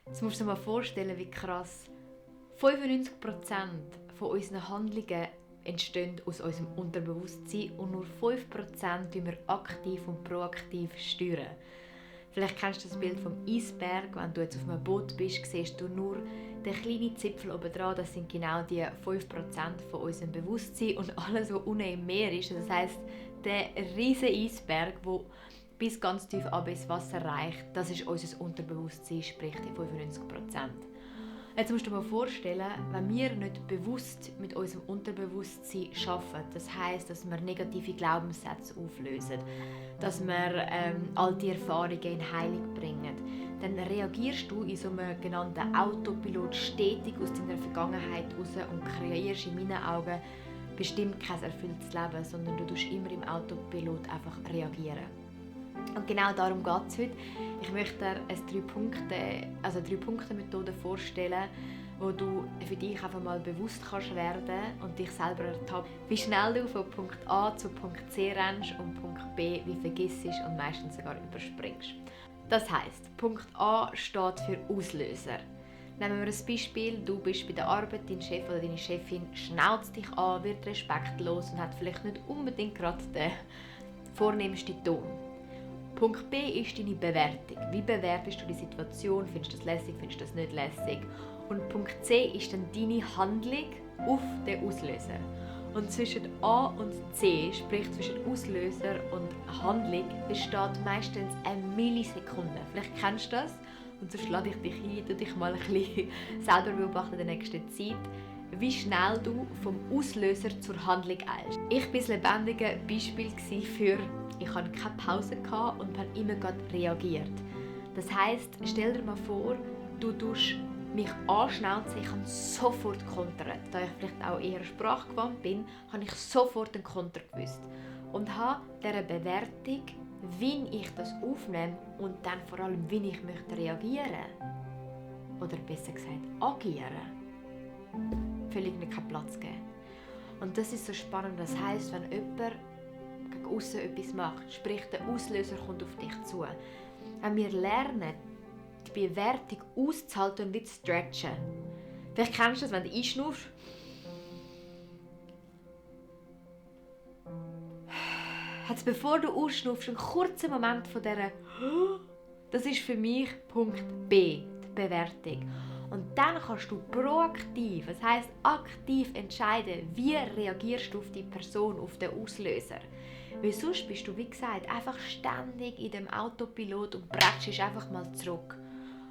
Jetzt musst du dir mal vorstellen, wie krass. 95% von unseren Handlungen entstehen aus unserem Unterbewusstsein und nur 5% tun wir aktiv und proaktiv steuern. Vielleicht kennst du das Bild vom Eisberg. Wenn du jetzt auf einem Boot bist, siehst du nur den kleinen Zipfel oben dran. Das sind genau die 5% von unserem Bewusstsein und alles, was unten im Meer ist. Das heisst, der riesige Eisberg, der bis ganz tief ab ins Wasser reicht, das ist unser Unterbewusstsein, sprich die 95%. Jetzt musst du dir mal vorstellen, wenn wir nicht bewusst mit unserem Unterbewusstsein arbeiten, das heisst, dass wir negative Glaubenssätze auflösen, dass wir alte Erfahrungen in Heilung bringen, dann reagierst du in so einem genannten Autopilot stetig aus deiner Vergangenheit raus und kreierst in meinen Augen bestimmt kein erfülltes Leben, sondern du tust immer im Autopilot einfach reagieren. Und genau darum geht es heute. Ich möchte dir eine 3-Punkte-Methode vorstellen, wo du für dich einfach mal bewusst kannst werden und dich selber ertappen, wie schnell du von Punkt A zu Punkt C rennst und Punkt B wie vergisst und meistens sogar überspringst. Das heisst, Punkt A steht für Auslöser. Nehmen wir ein Beispiel, du bist bei der Arbeit, dein Chef oder deine Chefin schnauzt dich an, wird respektlos und hat vielleicht nicht unbedingt gerade den vornehmsten Ton. Punkt B ist deine Bewertung. Wie bewertest du die Situation? Findest du das lässig, findest du das nicht lässig? Und Punkt C ist dann deine Handlung auf den Auslöser. Und zwischen A und C, sprich zwischen Auslöser und Handlung, besteht meistens eine Millisekunde. Vielleicht kennst du das und sonst lade ich dich ein, du dich mal ein bisschen selber beobachten in der nächsten Zeit, wie schnell du vom Auslöser zur Handlung eilst. Ich war ein lebendiges Beispiel für ich hatte keine Pause und habe immer reagiert. Das heisst, stell dir mal vor, du tust mich anschnauzen, ich habe sofort kontern. Da ich vielleicht auch eher sprachgewandt bin, habe ich sofort einen Konter gewusst. Und habe dieser Bewertung, wie ich das aufnehme und dann vor allem, wie ich möchte reagieren. Oder besser gesagt, agieren. Völlig nicht keinen Platz geben. Und das ist so spannend. Das heisst, wenn jemand gegen aussen etwas macht, sprich der Auslöser kommt auf dich zu. Wenn wir lernen, die Bewertung auszuhalten und nicht zu stretchen. Vielleicht kennst du das, wenn du einschnaufst. Hat es, bevor du ausschnaufst, einen kurzen Moment von dieser das ist für mich Punkt B, die Bewertung. Und dann kannst du proaktiv, das heisst aktiv entscheiden, wie reagierst du auf die Person, auf den Auslöser. Weil sonst bist du, wie gesagt, einfach ständig in dem Autopilot und bretschst einfach mal zurück.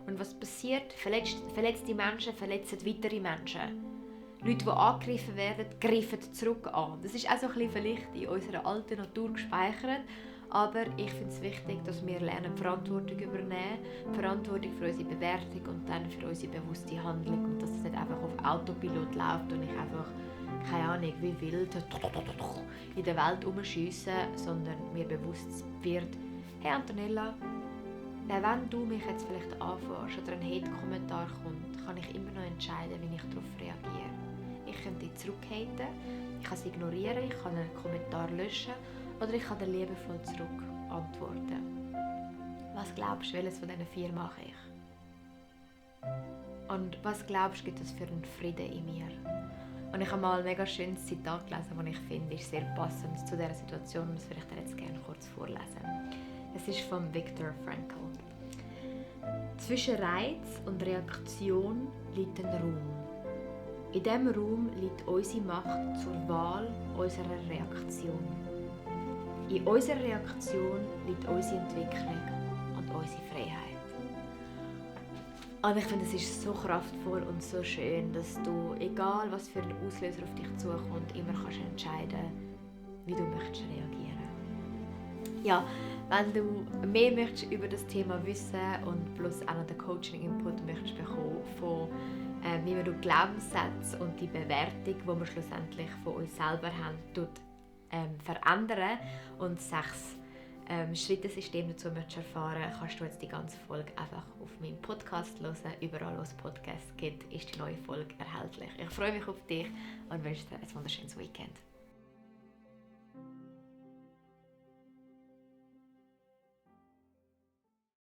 Und was passiert? Verletzte Menschen verletzen weitere Menschen. Leute, die angegriffen werden, greifen zurück an. Das ist auch so ein bisschen vielleicht in unserer alten Natur gespeichert. Aber ich finde es wichtig, dass wir lernen, Verantwortung übernehmen, Verantwortung für unsere Bewertung und dann für unsere bewusste Handlung. Und dass es nicht einfach auf Autopilot läuft und ich einfach, keine Ahnung, wie wild in der Welt rumschiessen, sondern mir bewusst wird, hey Antonella, wenn du mich jetzt vielleicht anfährst oder ein Hate-Kommentar kommt, kann ich immer noch entscheiden, wie ich darauf reagiere. Ich könnte zurückhaten, ich kann es ignorieren, ich kann einen Kommentar löschen oder ich kann dir liebevoll zurück antworten. Was glaubst du, welches von diesen 4 mache ich? Und was glaubst du, gibt es für einen Frieden in mir? Und ich habe mal ein mega schönes Zitat gelesen, das ich finde, ist sehr passend zu dieser Situation und das würde ich dir jetzt gerne kurz vorlesen. Es ist von Viktor Frankl. Zwischen Reiz und Reaktion liegt ein Raum. In diesem Raum liegt unsere Macht zur Wahl unserer Reaktion. In unserer Reaktion liegt unsere Entwicklung und unsere Freiheit. Und ich finde, es ist so kraftvoll und so schön, dass du, egal was für ein Auslöser auf dich zukommt, immer kannst entscheiden, wie du möchtest reagieren. Ja, wenn du mehr möchtest über das Thema wissen und plus auch noch den Coaching-Input möchtest bekommen von wie man die Glaubenssätze und die Bewertung, die wir schlussendlich von uns selber haben, verändern und 6 Schrittesystem dazu möchtest erfahren, kannst du jetzt die ganze Folge einfach auf meinem Podcast hören. Überall, wo es Podcasts gibt, ist die neue Folge erhältlich. Ich freue mich auf dich und wünsche dir ein wunderschönes Weekend.